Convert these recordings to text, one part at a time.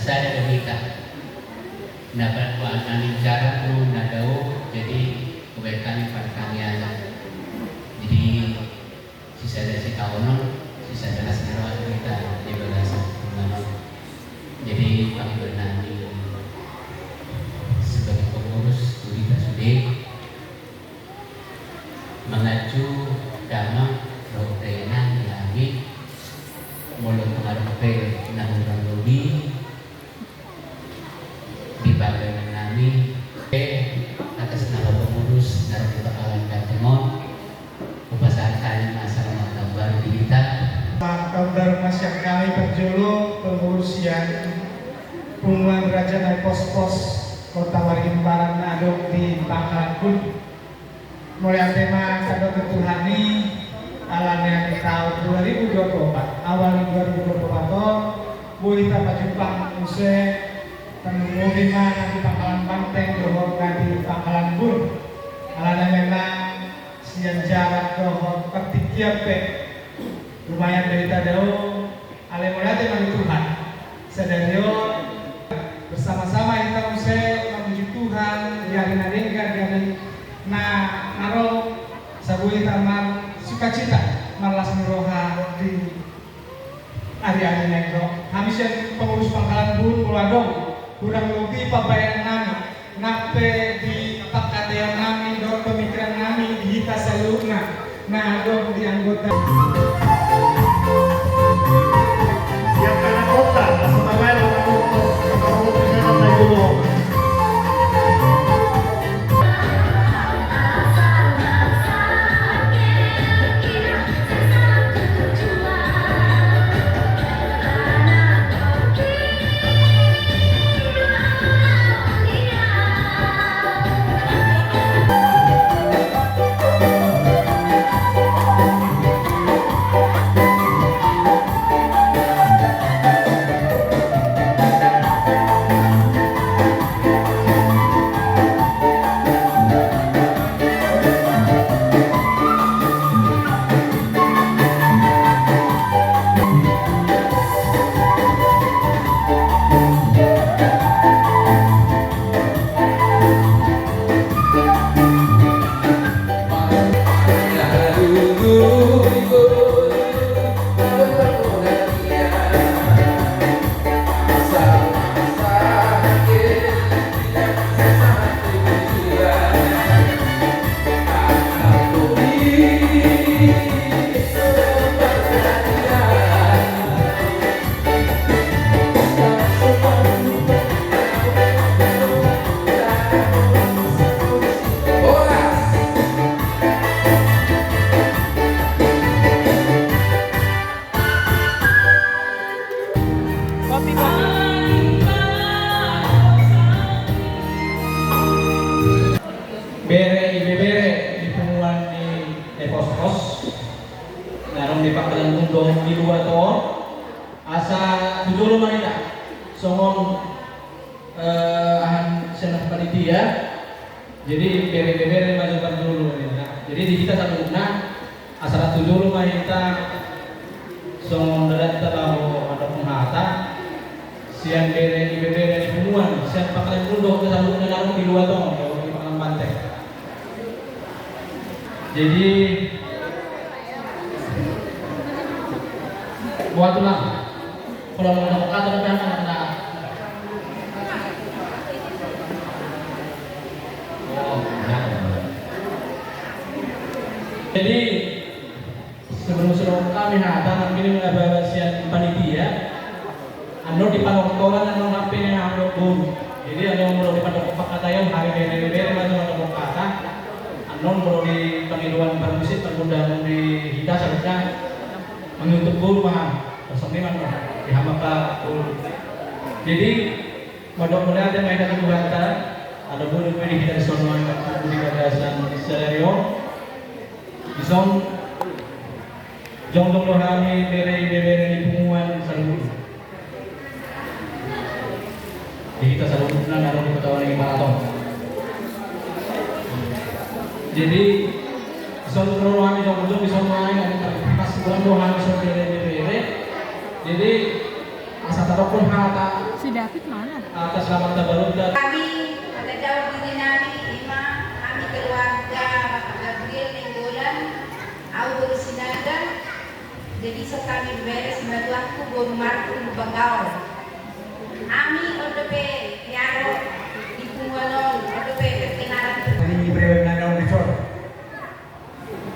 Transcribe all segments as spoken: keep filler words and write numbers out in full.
Sada do hita. Na paduahon nami jarak tu na dao, jadi hubaen hami partangiangan. Jadi sisada sitaonon, sisada las ni roha do hita di bagasan Tuhan. Jadi pangidoan nami sebagai pengurus tu hita sude, mangacu damang dohot dainang di hami, molo tung adong pe na hurang lobi di panggabean nami, pe atas nama pengurus na ro di Pangkalan Banteng on, hupasahat hami ma selamat tahun baru di hita. Selamat tahun baru ma sian hami parjolo, pengurus sian Punguan Raja Naipospos Kota Waringin Barat na adong di Pangkalan Bun. Mauliate ma sandok tu Tuhan i, alana di taon dua ribu dua puluh empat, awal ni dua ribu dua puluh empat on, boi hita pajumpang muse, tarlumobi ma na di Pangkalan Banteng dohot na di Pangkalan Bun. Alana memang sian jarak dohot partingkian pe lumayan do hita dao. Alai mauliate ma di Tuhan, sadari on bersama-sama hita muse mamuji Tuhan di ari na denggan, di ari na, na ro, sai boi hita marsukacita, marlas ni roha di ari-ari na denggan. Hami sian pengurus Pangkalan Bun, molo adong hurang lobi pambahenan nami, nang pe di pangkataion nami dohot pemikiran nami di hita saluhutna na adong di anggota. Siap anak kota, langsung main anak kota. Kalau bisa sampai dulu. Bere, ibebere di punguan ni Naipospos na adong di Pangkalan Bun dohot di luat on, asa tu jolo ma hita songon, eh, aha, sian panitia. Jadi bere-bere ma jo parjolo ninna. Jadi di hita saluhutna, asa rap tu jolo ma hita songon dadanta laho mandokhon hata sian bere, ibebere ni punguan, sian Pangkalan Bun dohot saluhutna na adong di luat on, dohot di Pangkalan Banteng. Jadi, buat ulang. Kalau mau dapat kata, udah, udah, udah. Oh, udah. Jadi, sebelum-sebelum kami hata, mungkin ini ada sian panitia. Annon di panongkolan, annon hape ni hami dohot boru. Jadi, annon molo di panongkolan pangkataion, hami bere-bere ma jo mandokhon hata. Annon molo di pangidoan parmusik, pargondangan di hita saluhutna, mangihuthon boru ma hami. Songon i ma annon di hami angka boru. Jadi, mandok mauliate ma hita tu Tuhanta, ala boi dope di hita dison nuaeng di bagasan sadari on. Dison jongjong do hami bere, ibebere ni punguan saluhutna. Di hita saluhutna na adong di Kota Waringin Barat on. Jadi, dison ro hami jongjong, dison nuaeng, pas ulang do hami dison bere, ibebere. Jadi, Asa tadokkon hata. Si David mana? Hata selamat tabaluta. Hami, hata jaur diri nami, ima, hami keluarga Bapak Gabriel Nainggolan, au boru Sinaga. Jadi so hami beres, matuangku boru Marku Lumban Gaol. Hami on dope, Yaro, di punguan on, on dope perkenalan. Ini brewena on di sor.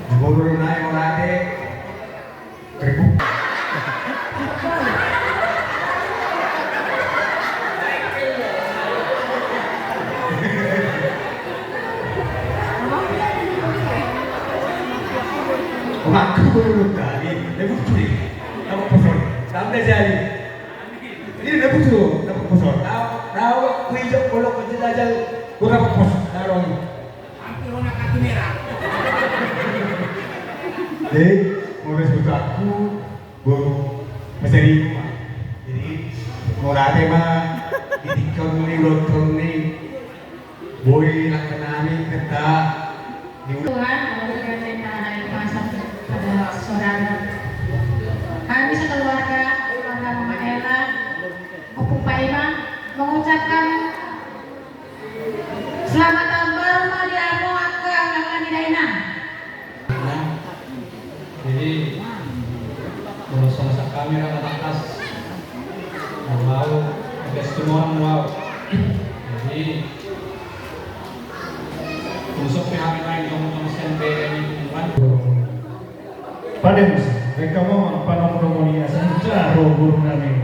Di boru nai Murate. Ribut. Aku baru tadi, dia butuh ni. Nama kosong. Sampai jadi. Ini dia butuh, nama kosong. Tahu, tahu, aku hijau, kalau kau jelajah, kurang pos, taruh. Hampir hona kartu merah. Jadi, mau disebut aku, boru Mas Eri ma. Jadi, Murate ma, di tingki on ni, ulos on ni, boi langka nami, keta, di Tuhan, mauliate ma di pasu pada saudara. Kami sekeluarga, keluarga Mama Ella, Ompung Paima, mengucapkan selamat tahun baru ma di hamu angka angka ni dainang. Jadi, molo songon hami ra na tangkas, molo au, tugas tu orang mau. Jadi, usok pe hami main kamu kamu sen pe ni punguan. Padem, mereka mau apa nomor nomor ni asal cara guru nami.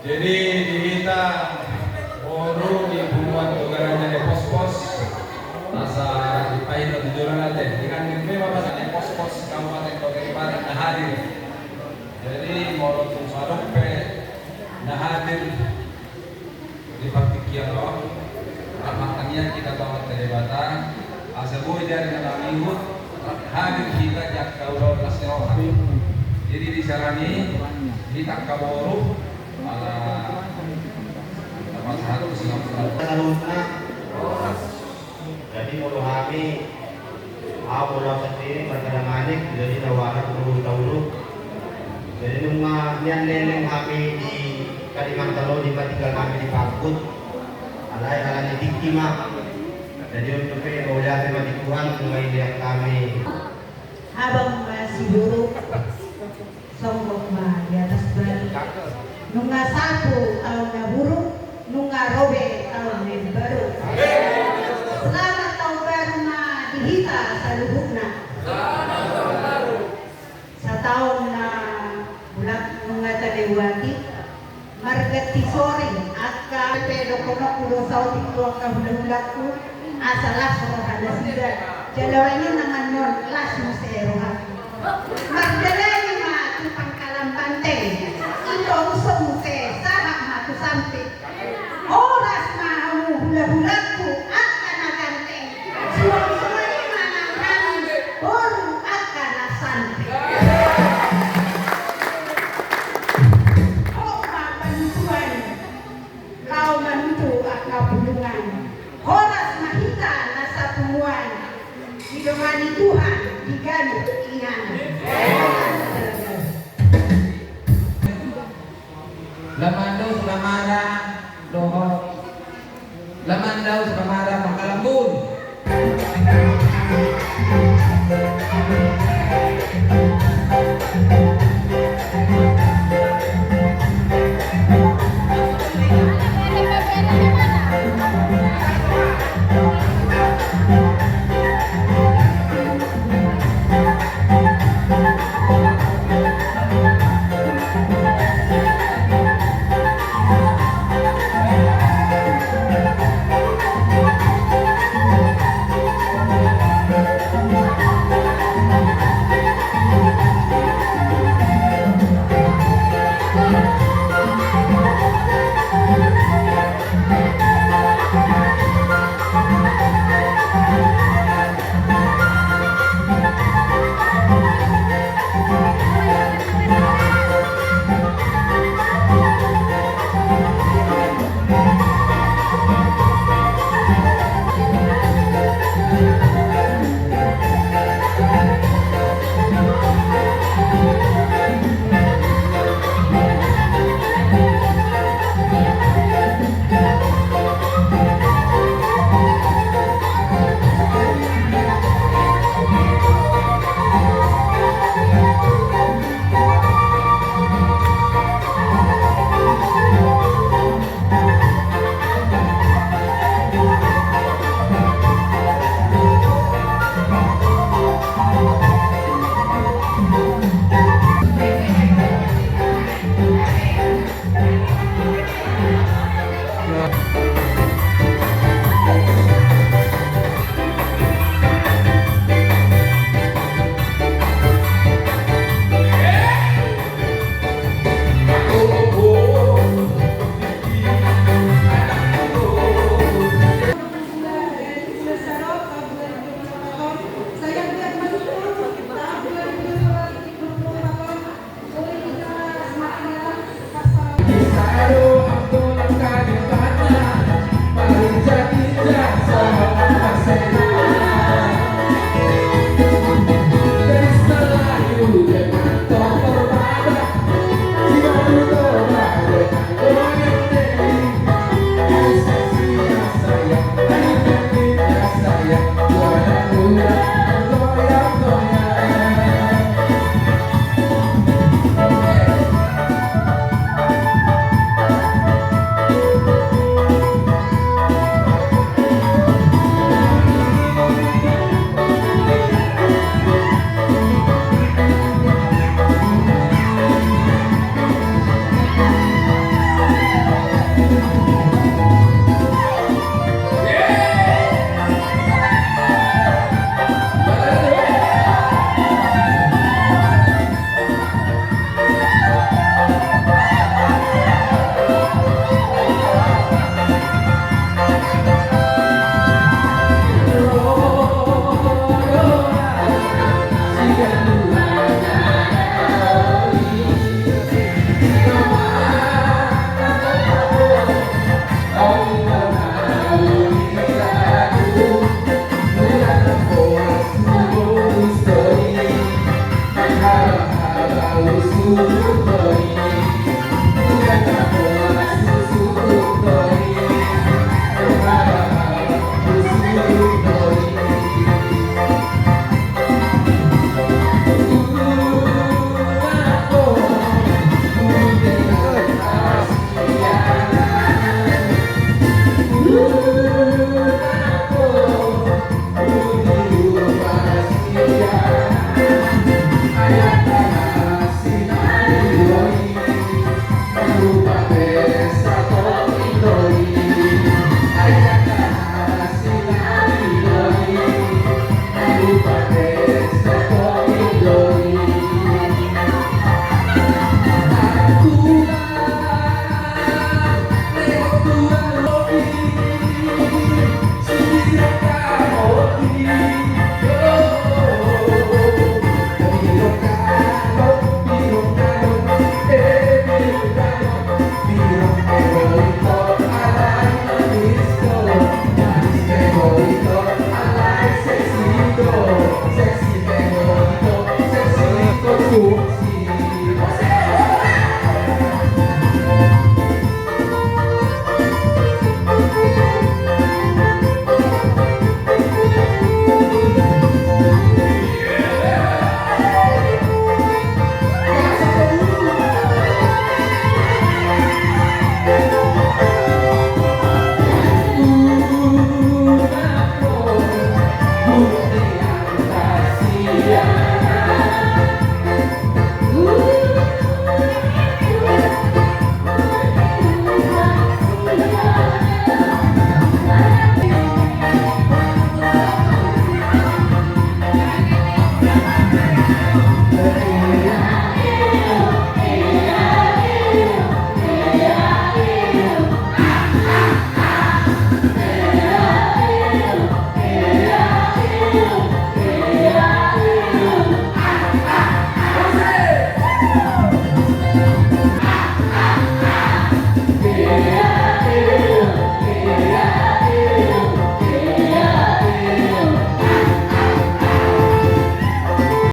Jadi di hita boru di punguan Toga Raja Epospos, asa dipaingot di jolo nate, dengan di memang masa Epospos Kabupaten Toga Ibarat na hadir. Jadi molo tung sadok pe na hadir di partingkian on, rap martangiang hita tu Amanta Debata, asa boi di ari na mangihut, rap hadir hita di angka ulaon las ni roha. Jadi di siala ni i, hita angka boru, ala, apa, satu silam. Jadi molo hami, au molo au sandiri, marga Damanik, jadi na huanak boru Tauluk. Jadi nunga nian leleng hami di Kalimantan on, di ma tinggal hami di Pangkut. Alai ala ni tingki ma. Jadi on dope mauliate ma di Tuhan, nunga ilean hami. Abang ma si boru. Songgop ma di atas batu. Nunga sapu taon na buruk, nunga robe taon na imbaru. Selamat taon baru ma di hita saluhutna. Sataon na mulak nunga talewati, marganti sori angka pe dohononku do saotik tu angka hulahulangku. Asa las roha nasida, jala baenon annon las muse rohangku. Mardalani ma tu Pangkalan Banteng, ito uso muse sahat ma tu Sampit. Horas ma hamu hulahulangku angka na ganteng. Suang songon i ma nang hami boru angka na santai. Hot ma panuntuan. Laho manutu angka bulungan. Horas ma hita na sapunguan. Didongani Tuhan di ganup inganan. Lamandau sulamara dohot. Lamandau sulamara mangkalambun.